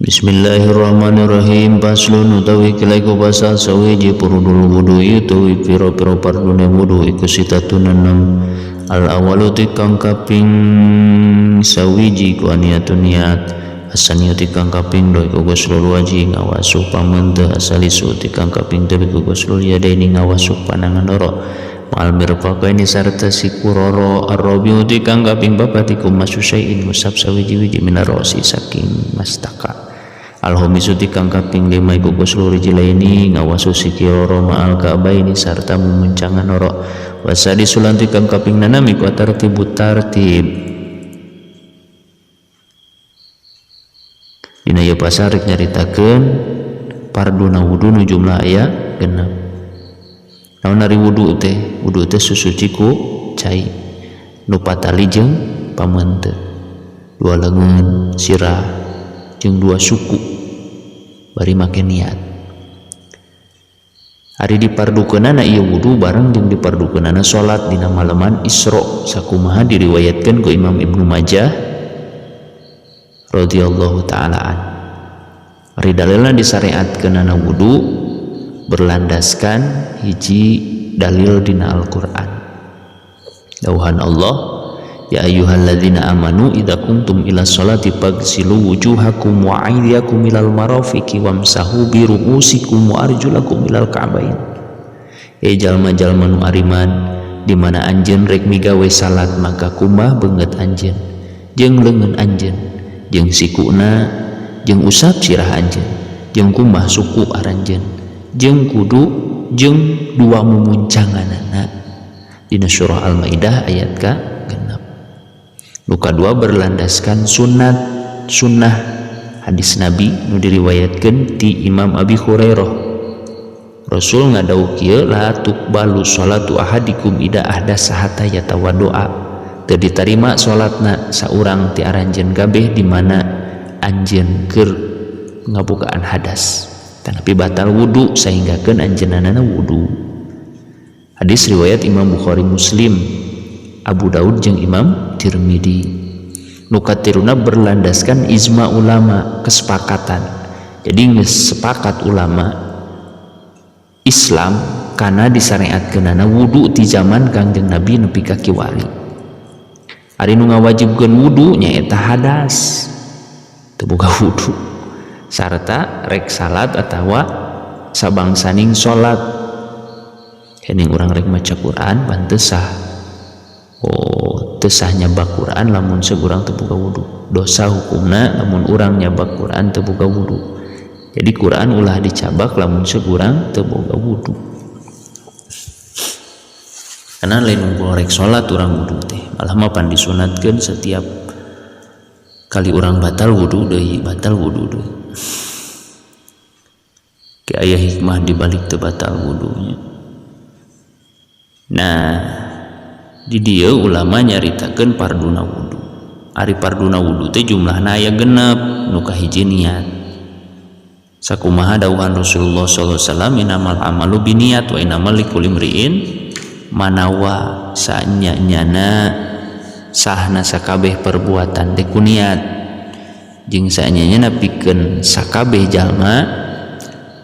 Bismillahirrahmanirrahim. Faslun utawi iku pasal sawiji. Furudul wudu utawi pira-pira fardune wudu iku sittatun enam. Al awalu kang kaping sawiji ku aniyatun niat. Asaniyatu kang kaping dua iku ghuslul wajhi ngawasuh pameunte. Asalisu kang kaping telu iku ghuslul yadaini ngawasuh panangan loro ma'al mirfaqaini sarta siku loro. Arrabi'u kang kaping papat iku mashu syai'in ngusap sawiji-wiji minar rosi saking mastaka. Al-khamisu kang kaping lima iku ghuslu rijlaini ngawasuh sikil loro ma'al ka'baini sarta mumuncangan loro. Wasadisu lan kang kaping enam iku tartibu tartib. Dina ieu pasal rek nyaritakeun farduna wudu nu jumlah aya 6. Naon ari wudu teh? Wudu teh susuci ku cai nu patali jeung pameunte, dua leungeun, sirah jeung dua suku bari make niat. Ari dipardukeunana ieu wudu bareng jeung dipardukeunana salat dina maleman Isra sakumaha diriwayatkeun ku Imam Ibnu Majah radhiyallahu taala an. Ari dalilna disyariatkeunana wudu berlandaskan hiji dalil dina Al-Qur'an. Dawuhan Allah, ya ayyuhalladzina amanu idza qumtum ila sholati faghsilu wujuhakum wa aydiyakum ilal marafiqi wamsahu bi ru'usikum wa arjulakum ilal ka'bain. Jalma-jalma nu ariman, di mana anjeun rek migawe salat maka kumbah beungeut anjeun jeung leungeun anjeun jeung sikuna jeung usap sirah anjeun jeung kumbah suku aranjeun jeung kudu jeung dua mumuncanganana. Dina surah Al-Maidah ayat ka 6. Nu kadua berlandaskan sunat sunnah hadis Nabi nu diriwayatkeun ti Imam Abi Hurairah. Rasul ngadawuh kieu, la tuqbalu sholatu ahadikum ida ahdasa hatta yatawaddoa. Teu ditarima salatna saurang ti aranjeun kabeh di mana anjeun keur ngabukaan hadas tanapi batal wudu sahinggakeun anjeunna wudu. Hadis riwayat Imam Bukhari, Muslim, Abu Daud jeung Imam Tirmidzi. Nu katiluna berlandaskan ijma ulama, kesepakatan. Jadi geus sepakat ulama Islam kana disyariatkeunana wudu ti zaman Kangjeng Nabi nepi ka kiwari. Ari nu ngawajibkeun wudu nyaeta hadas teu boga wudu sarta rek salat atawa sabangsaning salat. Hening urang rek maca Quran pan teu sah. Oh, teu sah nyabak Quran lamun seurang teu boga wudu. Dosa hukumna lamun urang nyabak Quran teu boga wudu. Jadi Quran ulah dicabak lamun seurang teu boga wudu. Karena lain unggul rek salat urang wudu teh, malah mah pan disunatkeun setiap kali urang batal wudu deui, batal wudu deui. Ke aya hikmah di balik teu batal wudunya. Nah, di dieu ulama nyaritakeun farduna wudu. Ari farduna wudu teh jumlahna aya 6, nu kahiji niat. Sakumaha dawuhan Rasulullah sallallahu alaihi wasallam, innamal amalu binniyat wa innamal likulli imri'in manawa. Saanya-nyana sahna sakabeh perbuatan teh ku niat, jeung saanya-nyana pikeun sakabeh jalma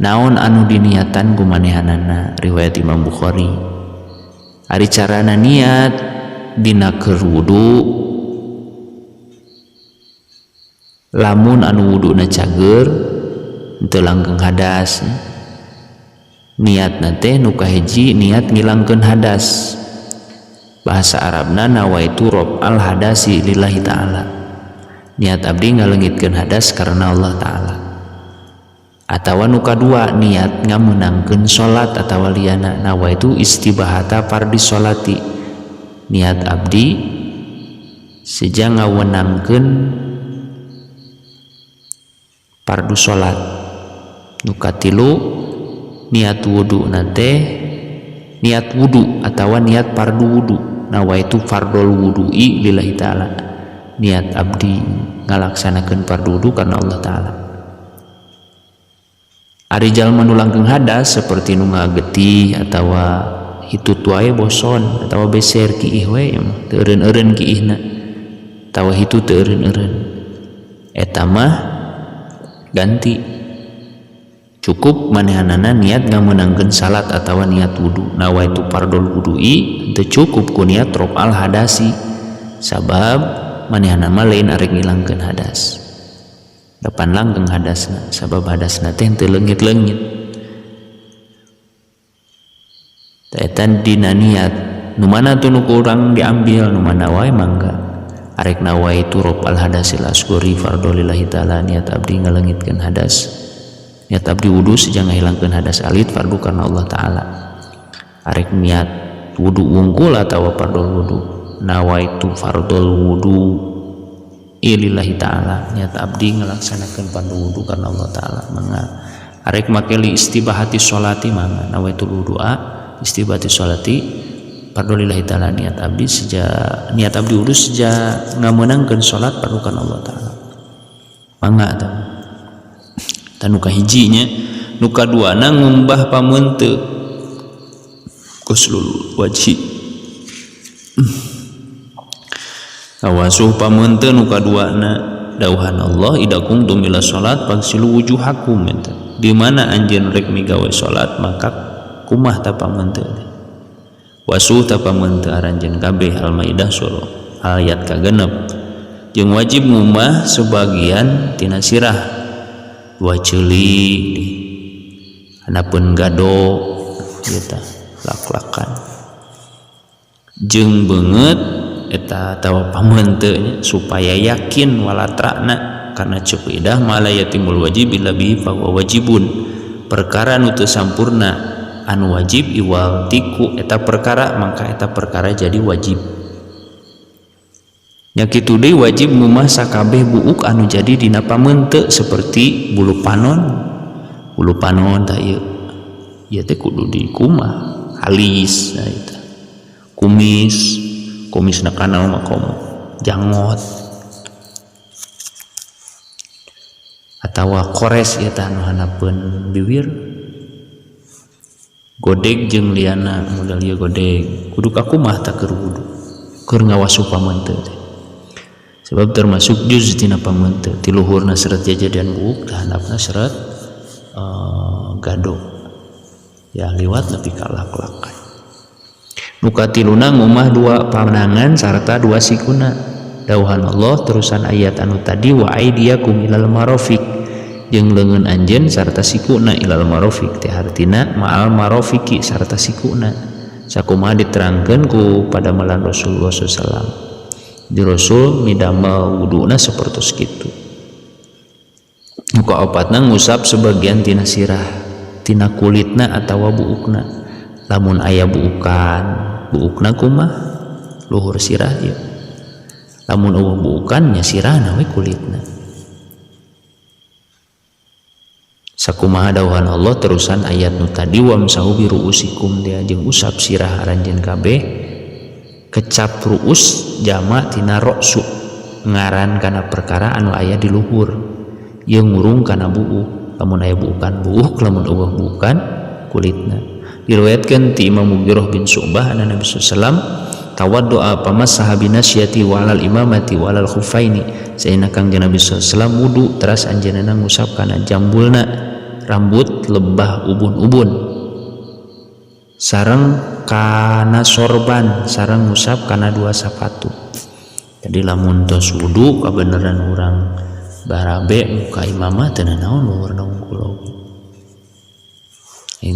naon anu diniatan ku manehanana. Riwayat Imam Bukhari. Ari carana niat dina keur wudu, lamun anu wuduna cager teu langgeng hadas, niatna teh nu kahiji niat ngilangkeun hadas. Bahasa Arabna nawaitu raf'al hadasi lillahi ta'ala. Niat abdi ngalengitkeun hadas karena Allah ta'ala. Atawa nu kadua niat ngamenangkeun salat atawa liyana, nawaitu istibahata fardhi sholati. Niat abdi seja ngawenangkeun fardu salat. Nu katilu niat wudu nate niat wudu atawa niat fardu wudu, nawaitu fardul wudu'i lillahi ta'ala. Niat abdi ngalaksanakeun fardu wudu karena Allah ta'ala. Ari jalma nu langgeng hadas seperti nu ngagetih atawa hitut wae boson atawa beser kiih we teu eureun-eureun kiihna atawa hitut teu eureun-eureun, eta mah Ganti. Cukup manehanana niat ngamenangkeun salat atawa niat wudu. Nawaitu fardhol wudu'i teu cukup ku niat raf'al hadasi. Sabab manehanana mah lain arek ngilangkeun hadas. Depan langgeng hadasna, sabab hadasna teh teu leungit-leungit. Tah eta dina niat nu mana tuh nu kurang diambil, nu mana wae mangga. Arek nawaitu raf'al hadasil asghari fardholillahi ta'ala, niat abdi ngaleungitkeun hadas. Niat abdi wudu sejak ngahilangkeun hadas alit fardu karena Allah Ta'ala. Arek niat wudu wungkul atawa fardhol wudu, nawaitu fardhol wudu lillahi ta'ala, niat abdi ngalaksanakeun fardu wudu karena Allah Ta'ala. Mangga arek make li istibahati sholati mangga nawaitu wudu'a istibahati sholati fardholillahi ta'ala, niat abdi sejak niat abdi wudu sejak ngamenangkeun salat fardu karena Allah Ta'ala. Mangga tah. Tah nu kahijinya, nu kaduana ngumbah pameunteuk ghuslul wajhi. Awasuh pameunteuk nu kaduana dauhan Allah idza qumtum ila salat fagsilu wujuhakum eta. Di mana anjeun rek migawe salat maka kumah ta pameunteuk teh. Wasuh ta pameunteuk aranjeun kabeh Al-Maidah surah ayat kagenep. Jeung wajib ngumbah sebagian tina sirah dua ceuli handapeun gado eta lak-lakan jeung beungeut eta atawa pameunteuk nya supaya yakin walatrana karena ceuk idah mala yatimul wajib illa bihi fa huwa wajibun, perkara nu teu sampurna anu wajib iwal tiku eta perkara maka eta perkara jadi wajib. Nya kitu deui wajib ngumbah sakabeh buuk anu jadi dina pameunteuk seperti bulu panon. Bulu panon tah ieu. Ieu teh kudu dikumah halis nah eta. Kumis, kumisna kana mah komo jangot. Atawa kores ieu teh anu handapeun bibir. Godeg jeung liana modal ieu godeg kudu kakumah tah keur wudu. Keur ngawasuh pameunteuk teh. Sebab termasuk juz tina pameunteuk ti luhurna seret jajadian buuk tah handapna seret gado ya liwat nepi ka lak-lakan. Nu katiluna ngumah dua panangan sarta dua sikuna. Dauhan Allah terusan ayat anu tadi wa aidiyakum ilal marafiq jeung leungeun anjeun sarta sikuna ilal marafiq teh hartina ma'al marafiqi sarta sikuna. Sakumaha diterangkeun ku padamelan Rasulullah sallallahu alaihi wasallam. Di Rasul midamel wuduna sapertos kitu. Nu kaopatna ngusap sebagian tina sirah, tina kulitna atawa buukna. Lamun aya buukan, buukna kumaha? Luhur sirah ieu. Lamun eueuh buukan nya sirahna we kulitna. Sakumaha dawuhan Allah terusan ayat nu tadi wamsahu bi ruusikum dia jeung usap sirah aranjeun kabeh. Kecap ruus jama tina roksu ngaran kana perkara anu aya di luhur ieu ngurung kana buuk lamun aya buukan buuk lamun eueuh buukan kulitna. Diriwayatkeun ti Imam Mughirah bin Syu'bah anna Nabi sallallahu alaihi wasallam tawaddoa pamasaha binasyati wa alal imamati wa alal khuffaini. Sayyidina Kangjeng Nabi sallallahu alaihi wasallam wudu teras anjeunna ngusap kana jambulna rambut lebah ubun-ubun sareng kana sorban sareng ngusap kana dua sapatu. Jadi lamun tos wudu kabeneran urang barabe muka imamah teu nanaon luhurna unggul oge.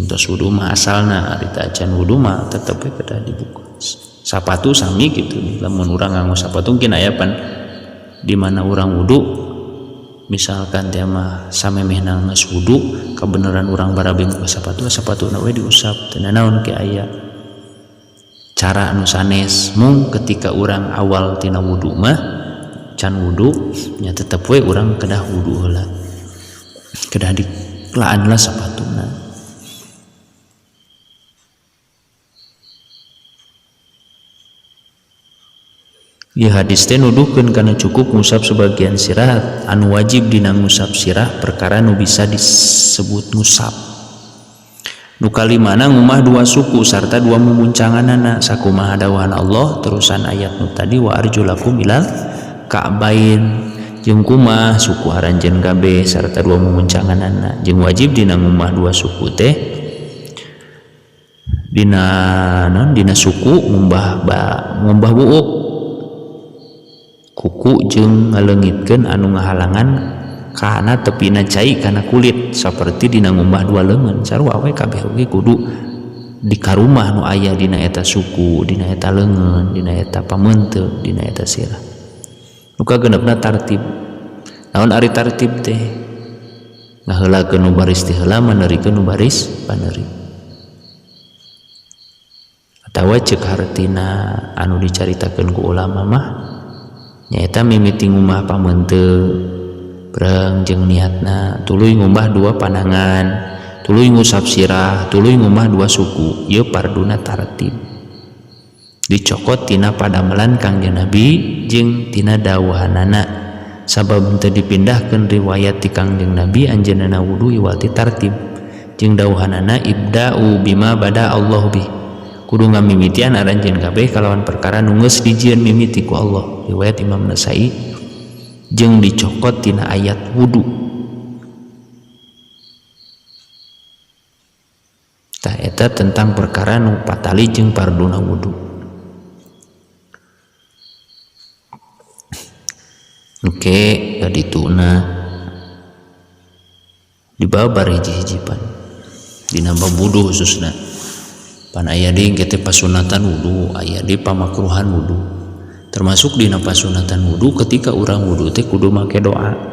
Tos wudu mah asalna ari teh acan wudu mah tetep we kedah dibuka. Sapatu sami kitu lamun urang nganggo sapatu mungkin aya pan di mana urang wudu misalkan teh mah samemehna geus wudu kabeneran urang barabe muka sapatu sapatuna we diusap teu nanaon ke aya cara anu sanes. Mung ketika urang awal tina wudu mah can wudu nya tetep we urang kedah wudu heula kedah dikelaan lah sapatuna. Ieu hadis teh nuduhkeun kana cukup ngusap sebagian sirah anu wajib dina ngusap sirah perkara nu bisa disebut ngusap. Nu kalimana ngumah dua suku sarta dua mumuncanganana sakumaha dawuhan Allah terusan ayat nu tadi wa arjulakum ilal ka'bain Jeung kumah suku aranjeun kabeh sarta dua mumuncanganana. Jeung wajib dina ngumah dua suku teh dina non dina suku ngumbah ngumbah buuk kuku jeung ngaleungitkeun anu ngahalangan kana tepina cai kana kulit saperti dina ngumbah dua leungeun. Sarua we kabeh oge kudu di karumah nu aya dina eta suku, dina eta leungeun, dina eta pameunteuk, dina eta sirah. Nu kagenepna tartib. Naon ari tartib teh? Ngaheulakeun nu baris ti heula, maneurikeun nu baris paneuri. Atawa ceuk hartina anu dicaritakeun ku ulama mah nyaeta mimiti ngumbah pameunteuk breng jeung niatna, tuluy ngumbah dua panangan, tuluy ngusap sirah, tuluy ngumbah dua suku. Ieu parduna tartib. Dicokot tina padamelan Kangjeng Nabi jeung tina dawuhanana. Sabab teu dipindahkeun riwayat ti Kangjeng Nabi anjeunna wudu iwal ti tartib jeung dawuhanana ibda'u bima bada Allah bih. Kudu ngamimitian aranjeun kabeh kalawan perkara nu geus dijieun mimiti ku Allah. Riwayat Imam Nasai jeung dicokot tina ayat wudu. Tah eta tentang perkara nu patali jeung parduna wudu. Oke, kadituna dibabar hiji-hiji pan dina bab wudu khususna. Pan aya deui engke teh pasunatan wudu, aya deui pamakruhan wudu. Termasuk dina pasunatan wudu ketika urang wudu teh kudu make doa.